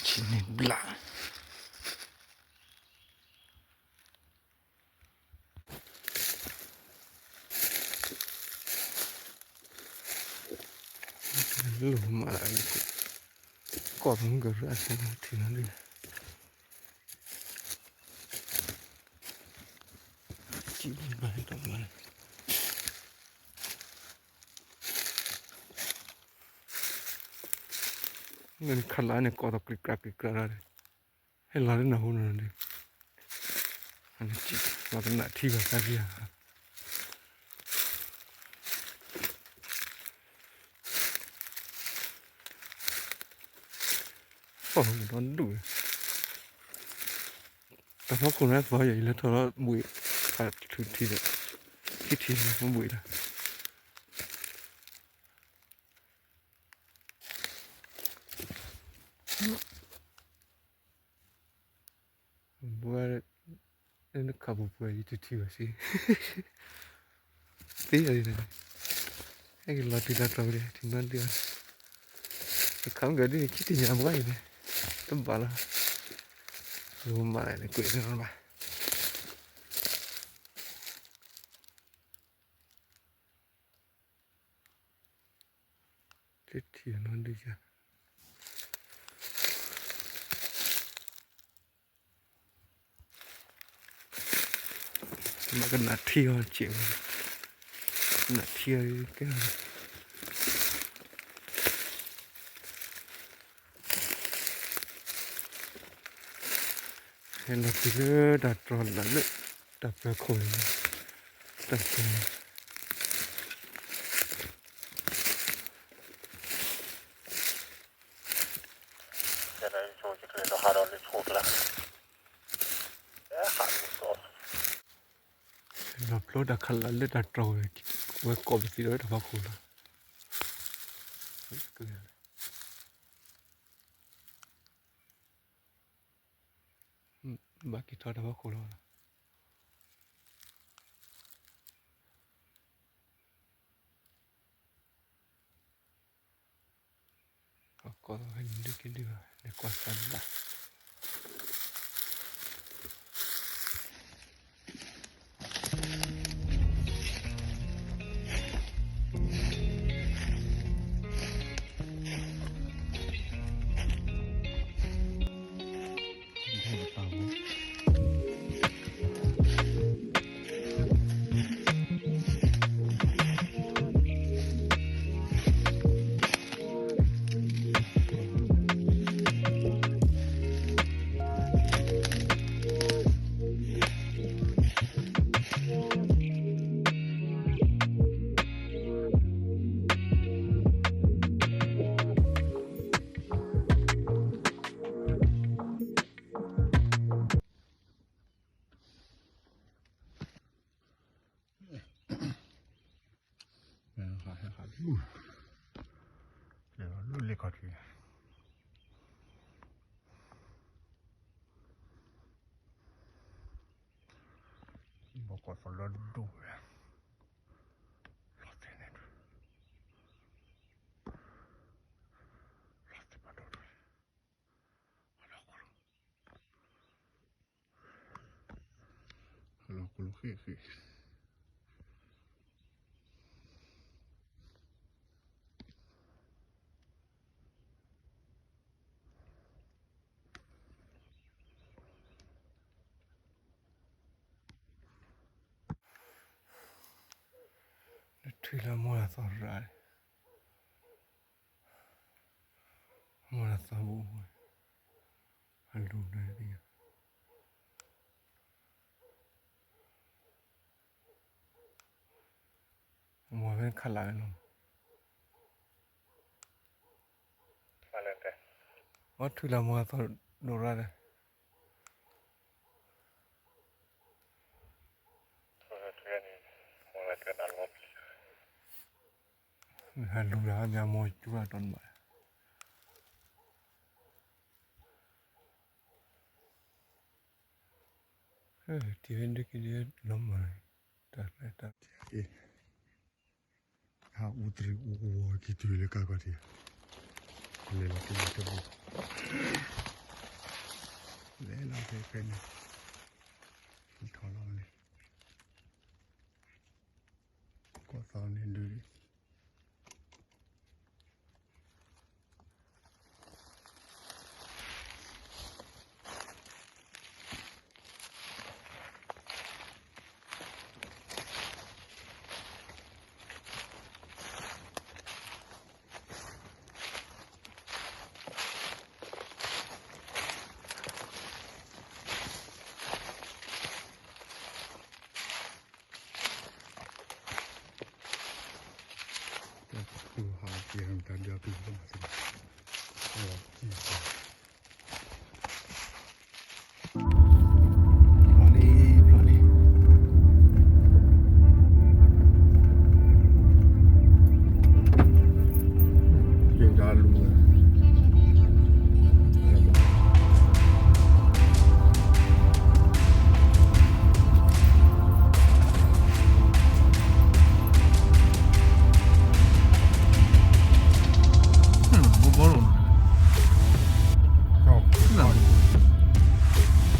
ဆံးန့ၢ်ဘျး လိၣ်မးလၢ ကီၢ်ပမုၢ်ကရၢအဆၢထံၣ်နီၤဒုး ကံၣ်ဘၣ်ဟဲထီၣ်ဘၣ် နခလါန့ၣ် ကိးသီးကြံကြၢကြံကြၢဒီး ဟဲလီၤလၢနဟူနီၤဒုး လီၤကနၣ်ထံဘၣ်သးဒံးဧါ ပီၢ်ဒီဒူၣ် တၢ်ဖီခိၣ်န့ၣ်သီယံၤ ယလဲၤထီၣ်လီၤဘှံး ဖးထူထံဒီး ထံထံမ့ၢ်ဘှံးလီၤ ဘှါ လၢနခးပူၤပှဲၤယတထံၣ်ဘၣ်စ့ၢ် သ့လီၤန့ၣ် ဟဲက့ၤလီၤတုၤတၢ်တြီၤဝဲဒၣ် ထံၣ်နီၤဒုး တခါမ့ၢ်ကဒ်န့ၣ် ခံတံၢ်ညါဘှါအံၤန့ၣ် တဘၣ်လီၤ လိၣ်မးန့ၣ် ကွဲးန့ၣ်ဘၣ် တထံၣ်နီၤဒုးယၤ မ့ၢ်ကနၣ်ထံအီၤစဲးဝဲ ကနၣ်ထံအီၤကဲ ဟဲလီၤတုၤလၢတၢ်တြီၤလၢ တၢ်ပၢၤခိၣ်န့ၣ် တၢ်ပၢၤ လီၤဖျိတၢ်ခးလးလၢတၢ်တြီၤဝဲ ဝဲကိးပသံးဒီးတၢ်ဖီခိၣ်လီၤ ဘၣ်က့ၤထီၣ်တၢ်ဖီခိၣ်လီၤ ကီၢ်ဟဲနုာ်ဒုးက့ၤဒုးဘၣ် လဲၤကွၢ်စၢ်ဘၣ် ဟဲလူၤလ့ၣ်ခီၣ်ထံး ဘီကီၢ်သီလၢဒိၣ်ဝဲ လီၤတဲာ်န့ၣ် လီၤတဲာ်ဘၣ်ဒီး ဟးလီၤကလိဃ့ၣ်ဃ့ၣ် နထုးလၢမိၢ်လၢသီရၣ် မိၢ်လၢသီဘူၣ် အလူၤနၤသ့ၣ်ညါ မိၢ်ဖဲခးလးဝဲလီၤ အီၣ်ထုးလၢမိၢ်လၢသီဒိၣ်ရၣ်ဒီး ဟဲလူၤလၢအမ့ၢ်မိၢ်ကၠူၣ်အတီၢ်တဘၣ် ထံၣ်ဝဲဒုးက့ၤဒုးလီၤမၢ် တၢ်ရဲၣ်တၢ် ဟးအူတရံးအူကဝီၤက့ၤတုၤလၢကါကီၢ်ထံး လဲၤလီၤက့ၤတဘျီ, လဲၤလီၤက့ၤဖဲန့ၣ်, ထီၣ်လီၤန့ၣ်, ကီၢ်သီန့ၣ်ဒုး တၢ်သူၣ်ဟးက့ၤမတၤဒီးက့ၤလီၤ, ဖျီလံ, ဖျီလံ, က့ၤဒါလူၤဝဲ ဘီဘီလီၤ, ခီဘီ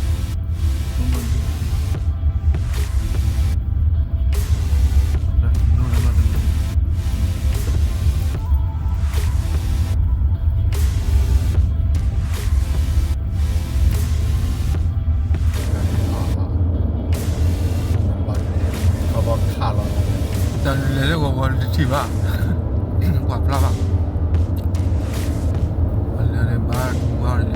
ခးလီၤ, တၢ်လဲၤလၢဂီၤဂီၤတထံၣ်ဘၣ်, ကွၢ်ဖျါဘၣ်, လဲၤလၢဘၣ်တူၢ်ဘၣ်န့ၣ်